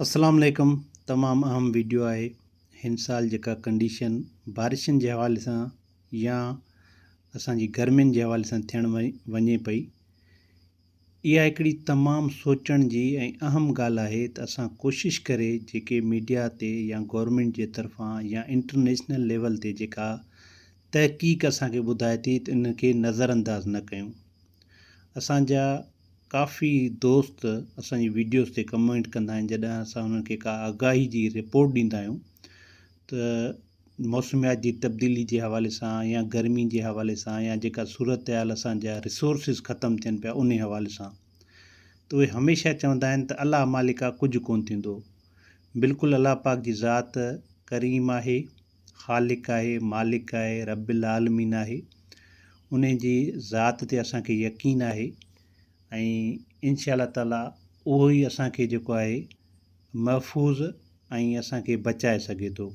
اسلام عليڪم تمام اهم ويڊيو آهي هن سال جيڪا ڪنڊيشن بارشن جي حوالي سان يا اسان جي گرمين جي حوالي سان ٿيڻ وڃي پئي اها هڪڙي تمام سوچڻ جي ۽ اهم ڳالهه آهي ته اسان ڪوشش ڪري جيڪي ميڊيا تي يا گورنمينٽ جي طرفان يا انٽرنيشنل ليول تي جيڪا تحقيق اسان کي ٻڌائي ٿي ته ان کي نظر انداز نه ڪيون اسان جا ڪافي دوست اسان جي ويڊيوز تي ڪمينٽ ڪندا آهن جڏهن اسان انهن کي ڪا آگاهي جي رپورٽ ڏيندا آهيون ته موسميات جي تبديلي جي حوالي سان يا گرمي جي حوالي سان يا جيڪا صورتحال اسان جا ريسورسز ختم ٿين پيا انهي حوالي سان ته اهي هميشه چوندا آهن ته الله مالڪ آ ڪجهه ڪون ٿيندو بلڪل الله پاڪ جي ذات ڪريم آهي خالق آهي، مالڪ آهي، رب العالمين آهي، انهي جي ذات تي اسان کي يقين آهي ۽ انشاء الله تعالي اهو ئي اسان کي جيڪو آهي محفوظ ۽ اسان کي بچائي سگهي ٿو.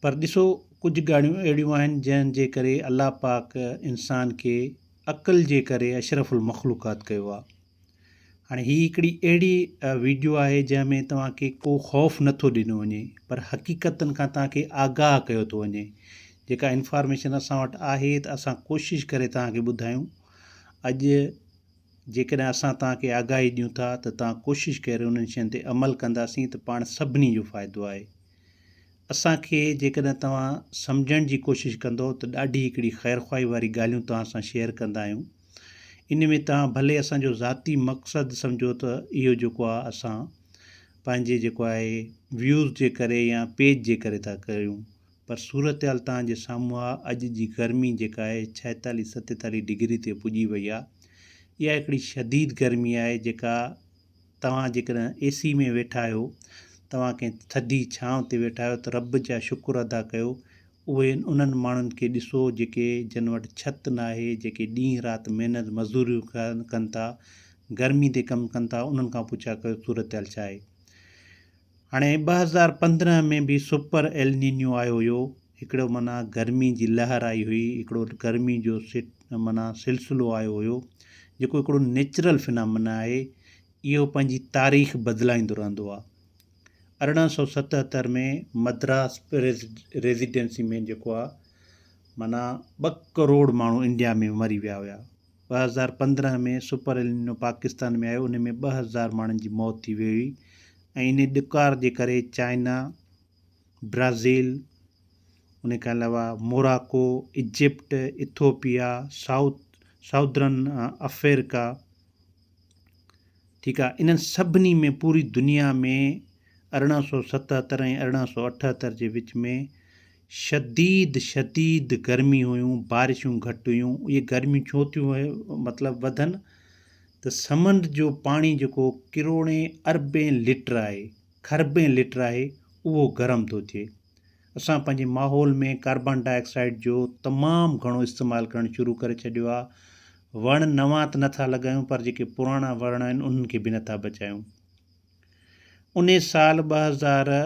پر ڏسو ڪجهه ڳاڙهيون اهڙيون آهن جنهن جي ڪري الله پاڪ انسان کي عقل جي ڪري اشرف المخلوقات ڪيو آهي. هاڻي هي هڪڙي اهڙي ويڊيو آهي جنهن ۾ توهان کي ڪو خوف نٿو ڏنو وڃي پر حقيقتن کان توهان کي آگاهه ڪيو ٿو وڃي جيڪا انفارميشن اسان وٽ آهي ته اسان ڪوشش ڪري توهان کي ٻڌايون اڄ جيڪڏهن اسان توهان کي آگاهي ڏيون ٿا ته توهان ڪوشش ڪري انهن شين تي عمل ڪنداسين ته پاڻ سڀني جو فائدو آهي اسان کي جيڪڏهن توهان سمجهڻ جي ڪوشش ڪندو ته ڏاڍي هڪڙي خيرخواهي واري ڳالهيون توهان سان شيئر ڪندا آهيون ان ۾ توهان ڀلي اسان جو ذاتي مقصد سمجهو ته اهو جيڪو آهي اسان پنهنجي جيڪو آهي ويوز جي ڪري يا پيج جي ڪري ٿا ڪريون پر صورتحال توهان جي سامهون آهي اڄ جي گرمي جيڪا آهي ڇائيتاليهه ستيتاليهه ڊگري تي پڄي وئي آهي اها هڪڙي شديد گرمي آهي جيڪا توهان جيڪڏهن اي سي ۾ ويٺا آهيو، توهان ڪنهن ٿڌي ڇانو تي ويٺا آهيو ته رب جا شڪر ادا ڪيو، اهي انهن ماڻهن کي ڏسو جيڪي جن وٽ ڇت ناهي، جيڪي ڏينهن رات محنت مزدوريون ڪن ٿا، گرمي تي ڪم ڪن ٿا، انهن کان پڇا ڪيو صورتحال ڇا آهي. هاڻي 2015 ۾ به سپر ايلنينيو آيو هيو، هڪڙو معنيٰ گرمي جي لهر آئي هئي، هڪڙو گرمي جو معنيٰ سلسلو آيو هيو، جيڪو هڪڙو نيچرل فنامنا آهي، اهو پنهنجي تاريخ بدلائيندو رهندو آهي. 1877 ۾ مدراس ريزيڊنسي ۾ جيڪو آهي معنيٰ ٻه ڪروڙ ماڻهو انڊيا ۾ مري ويا هيا. 2015 ۾ سپر ايلنينو پاڪستان ۾ آيو، ان ۾ 2000 ماڻهن جي موت ٿي وئي هئي ۽ انهي ڏڪار جي ڪري چائنا، برازيل، ان کان علاوه Morocco, Egypt, Ethiopia, south southern Africa, ٺيڪ آ انهن سڀني ۾ پوري دنيا ۾ 1877 ۽ 1878 جي وچ ۾ شديد شديد گرمي هيون بارشون گهٽ هيون اهي گرميون ڇو ٿيون مطلب وڌن ته سمنڊ جو پاڻي جيڪو ڪروڙين اربين لٽر آهي کربين لٽر آهي اهو گرم ٿو ٿئي. اسان پنهنجي ماحول ۾ ڪاربان ڊاء آڪسائيڊ جو تمام گهڻو استعمال ڪرڻ شروع ڪري ڇڏيو آهي. وڻ نوان ته نٿا لڳايون پر جيڪي پراڻا وڻ آهن انهن کي به نٿا بچايون. انهي سال 2000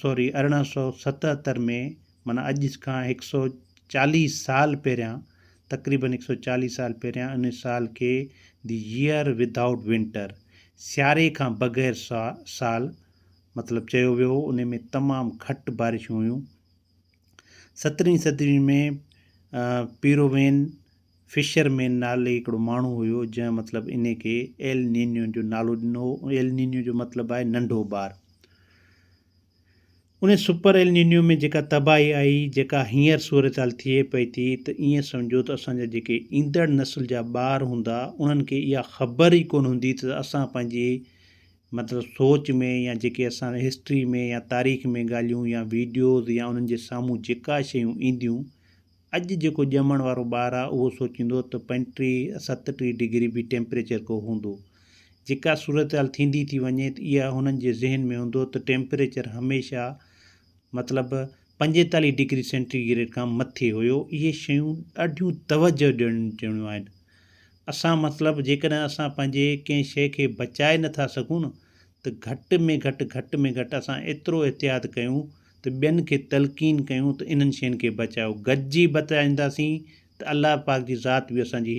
سوري 1877 ۾ معنيٰ اڄ کان هڪ سئو چاليهه سال پهريان تقريبن هڪ سئو چاليهه سال پهريان ان سال کي The Year Without Winter سياري کان بغير سال مطلب چيو ويو هو ان ۾ تمام گهٽ بارشون هيون. سترهين صدي ۾ پيرووين فشر مين نالي هڪڙو ماڻهو هيو جنهن مطلب ان کي ايل نينيو جو نالو ڏنو هو. ايل نينيو جو مطلب آهي ننڍو ٻار. ان سپر ايل نينيو ۾ جيڪا تباهي آئي، جيڪا هينئر صورتحال ٿئي پئي ٿي ته ائين سمجهو ته اسان جا جيڪي ايندڙ نسل جا ٻار هوندا انهن کي اها خبر ئي ڪونه هوندي ته اسان پنهنجي مطلب سوچ ۾ يا جيڪي اسان هسٽري ۾ يا تاريخ ۾ ڳالهيون يا ويڊيوز يا انهن جي سامهون جيڪا شيون اينديون اڄ جيڪو ڄمڻ وارو ٻار آ اهو سوچيندو ته پنجٽيهه ستٽيهه ڊگري به ٽيمپريچر ڪو هوندو. جيڪا صورتحال ٿيندي ٿي وڃي ته اها هنن جي ذهن ۾ هوندو ته ٽيمپريچر هميشه مطلب پنجيتاليهه ڊگري سينٽي گريڊ کان مٿي هيو. اهي شيون ڏاڍيون توجه ڏيڻ جهڙيون آهن. اسان مطلب جيڪڏهن اسان پنهنجي ڪنهن شيء کي بچائي نٿا سگهون نه ته گهٽ ۾ گهٽ گهٽ ۾ گهٽ اسان ايترو احتياط ڪيون ته ٻين کي تلقين ڪيون ته انهن شين کي بچايو، گڏجي بچائينداسين ته الله پاڪ جي ذات به اسان جي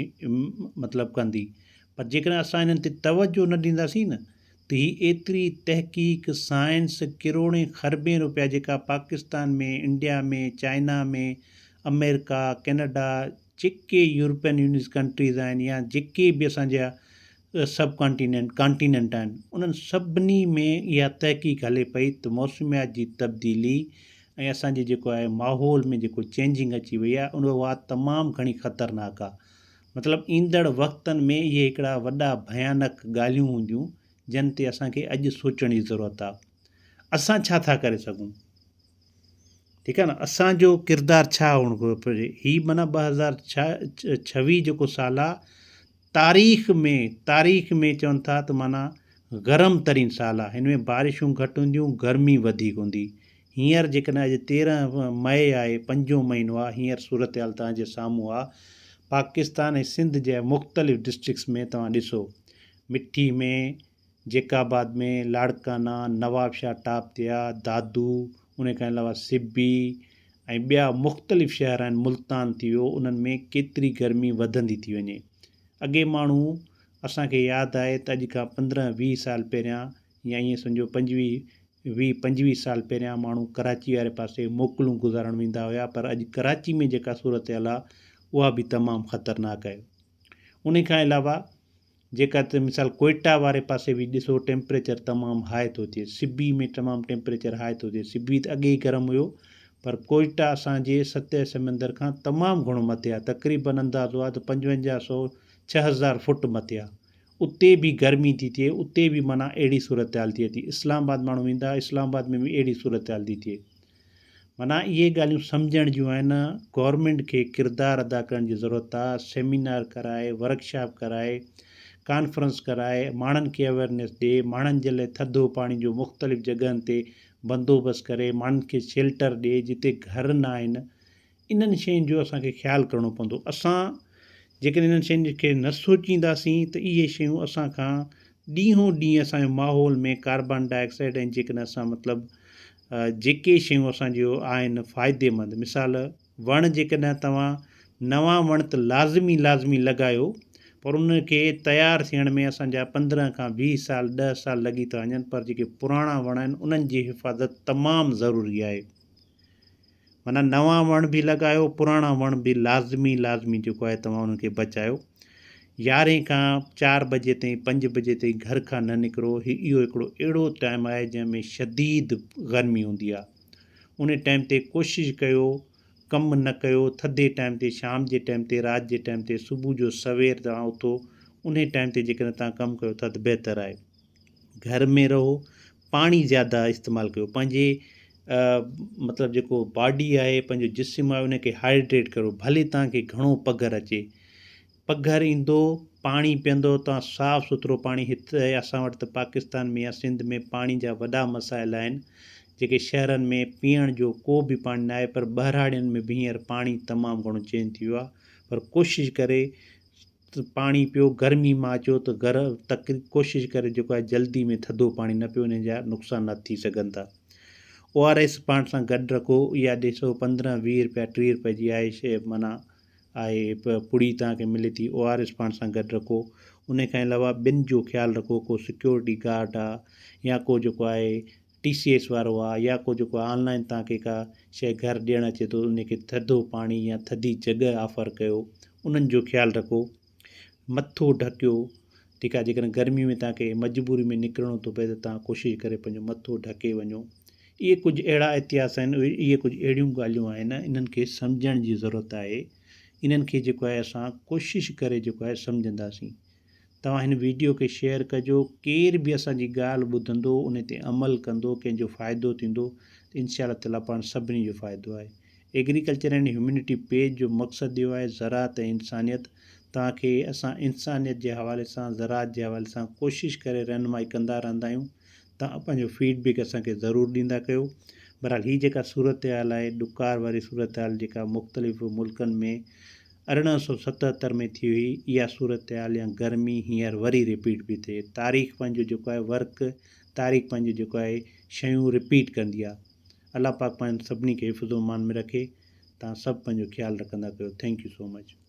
مطلب ڪندي پر جيڪڏهن اسان انهن تي توجه نه ڏينداسين نه ته هي ايتري تحقيق، سائنس، ڪروڙين خربين روپيا جيڪا Pakistan ۾، India ۾، China ۾، America, Canada, جيڪي يورپين يونيس ڪنٽريز آهن يا جيڪي به اسان جا سب ڪانٽيننٽ ڪانٽيننٽ آهن انهن سڀني ۾ اها تحقيق هلي پئي ته موسميات جي تبديلي ۽ اسان جي جيڪو آهي ماحول ۾ جيڪو چينجنگ اچي وئي آهي ان اها تمام گهڻي خطرناڪ آهي مطلب ايندڙ وقتن ۾ اهي هڪڙا وڏا ڀيانڪ ڳالهيون هونديون جن تي اسان کي اڄ سوچڻ جي ضرورت آهي اسان ڇا ٿا ڪري سگهون ٺيڪ آهي نه اسان جو ڪردار ڇا هئڻ گهرجي هي معنيٰ 2026 جيڪو سال آهي تاريخ ۾ تاريخ ۾ چون ٿا ته معنيٰ گرم ترين سال آهي هن ۾ بارشون گهٽ هونديون گرمي وڌيڪ هوندي هينئر جيڪڏهن اڄ 13 مئي آهي پنجون مهينو آهي هينئر صورتحال توهان جي سامهون آهي پاڪستان ۽ سنڌ جي مختلف ڊسٽرڪس ۾ توهان ڏسو مٺي ۾ جيڪب آباد ۾ لاڙڪانا، نوابشاهه ٽاپ تي آ، دادو، ان کان علاوه سبي ۽ ٻيا مختلف شهر آهن، ملتان ٿي ويو، انهن ۾ ڪيتري گرمي وڌندي ٿي وڃي. اڳي ماڻهو اسان کي ياد آهي ته اڄ کان 15 20 سال پهريان يا ائين سمجهو پنجويهه 20 25 سال پهريان ماڻهو ڪراچي واري پاسي موڪلون گذارڻ ويندا هيا پر اڄ ڪراچي ۾ جيڪا صورتحال آ اها به تمام خطرناڪ آهي. ان کان علاوه جيڪا ته مثال ڪوئيٽا واري پاسي به ڏسو ٽيمپريچر تمام هاء ٿو ٿئي سبي ۾ تمام ٽيمپريچر هاء ٿو ٿئي سبي ته اڳي ئي گرم هيو پر ڪوئيٽا اسان جي سطح سمندر کان تمام گهڻو مٿي آهي تقريبن اندازو آهي ته 55 سو 6000 فوٽ مٿي آهي اتي به گرمي ٿي ٿئي اتي به معنيٰ اهڙي صورتحال ٿئي ٿي اسلام آباد ماڻهو ويندا اسلام آباد ۾ به اهڙي صورتحال ٿي ٿئي معنيٰ اهي ڳالهيون سمجهڻ جون آهن، گورنمينٽ کي ڪردار ادا ڪرڻ جي ضرورت آ، سيمينار ڪرائي، ورڪشاپ ڪرائي، ڪانفرنس ڪرائي، ماڻهن کي اويئرنيس ڏي، ماڻهن جي لاء ٿڌو پاڻي جو مختلف جڳهن تي بندوبست ڪري، ماڻهن کي شيلٽر ڏي جتي گهر نه آهن، انهن شين جو اسان کي خيال ڪرڻو پوندو. اسان جيڪڏهن انهن شين کي نه سوچينداسين ته اهي شيون اسان کان ڏينهون ڏينهن اسان جي ماحول ۾ ڪاربان ڊاء آڪسائيڊ ۽ جيڪڏهن اسان مطلب جيڪي شيون اسان جو آهن فائديمند مثال وڻ جيڪڏهن توهان نوان وڻ ته لازمي لازمي لڳايو پر ان کي تيار ٿيڻ ۾ اسان جا 15 کان 20 سال 10 سال لڳي ٿا وڃن پر جيڪي پراڻا وڻ آهن انهن جي حفاظت تمام ضروري آهي. معنيٰ نوان وڻ به لڳايو پراڻا وڻ به لازمي لازمي جيڪو آهي توهان انهن کي بچايو. يارهين کان چار بجي تائين پنج بجي تائين گهر کان نه نڪرو هي اهو هڪڙو اهڙو ٽائيم آهي جنهن ۾ شديد گرمي هوندي آهي ان ٽائيم تي ڪوشش ڪيو ڪم نه ڪيو ٿڌي ٽائيم تي شام جي ٽائيم تي رات جي ٽائيم تي صبح جو سوير توهان اٿو ان ٽائيم تي جيڪڏهن توهان ڪم ڪيو ٿا ته بهتر آهي. گهر ۾ رهو پاڻي زياده استعمال ڪيو پنهنجي مطلب جيڪو باڊي آهي پنهنجو جسم آهي ان کي هائيڊريٽ ڪريو ڀلي توهان کي گهڻو پگهر اچي پگهر ايندو پاڻي پيئندو توهان صاف سٿرو پاڻي هت اسان وٽ ته پاڪستان ۾ يا سنڌ ۾ پاڻي جا وڏا مسائل آهن جيڪي شهرن ۾ پيئڻ جو ڪو به پاڻي ناهي پر ٻهراڙين ۾ به هينئر پاڻي تمام گهڻو چينج ٿي ويو آهي پر ڪوشش ڪري پاڻي پيو گرمي مان اچو ته گهر تڪ ڪوشش ڪري جيڪو آهي جلدي ۾ ٿڌو پاڻي نه پيو ان جا نقصانات ٿي سگهن ٿا او آر ايس پاڻ سان گڏ رکو اها ڏسو 15 20 روپيا 30 روپيا جي آهي شي معنيٰ آهي پڙي توهان کي ملي ٿي او آر ايس پاڻ سان گڏ رکو ان کان علاوه ٻين جو خيال رکو ڪو سيڪيورٽي گارڊ آ يا ڪو جيڪو آهي ٽي سي ايس وارو آ يا ڪو جيڪو آن لائين توهان کي ڪا شيء گهر ڏيڻ اچي ٿو ان کي ٿڌو پاڻي يا ٿڌي جڳهه آفر ڪيو انهن جو خيال رکو مٿو ڍڪيو ٺيڪ آ جيڪڏهن گرمي ۾ توهان کي مجبوري ۾ نڪرڻو ٿو پئي ته توهان ڪوشش ڪري پنهنجو مٿو ڍڪي وڃو اهي ڪجهه اهڙا احتياط آهن اهي ڪجهه اهڙيون ڳالهيون آهن انهن کي سمجهڻ جي ضرورت آهي انهن کي جيڪو آهي اسان ڪوشش ڪري جيڪو آهي سمجهنداسين توهان هن ويڊيو کي شيئر ڪجو ڪير به اسان جي ڳالهه ٻڌندو ان تي عمل ڪندو ڪنهن جو فائدو ٿيندو ته انشاء الله تعالي پاڻ سڀني جو فائدو آهي ايگريڪلچر اينڊ هيومنٽي پيج جو مقصد اهو آهي زراعت ۽ انسانيت توهان کي اسان انسانيت جي حوالي سان زراعت جي حوالي سان ڪوشش ڪري رهنمائي ڪندا رهندا آهيون توهان پنهنجو فيڊ بيڪ اسان کي ضرور ڏيندا ڪيو. بهرحال هي جيڪا صورتحال آهي ڏڪار واري صورتحال جيڪا مختلف ملڪن ۾ 1877 ۾ ٿي هئي اها صورتحال يا گرمي هينئر وري رپيٽ پئي ٿئي. تاريخ پنهنجو جيڪو آهي ورڪ تاريخ پنهنجو جيڪو آهي شيون رپيٽ ڪندي آهي. الله پاڪ پنهنجن سڀني کي حفظ و امان ۾ رکي. توهان سڀ پنهنجو خيال رکندا ڪيو. Thank you so much.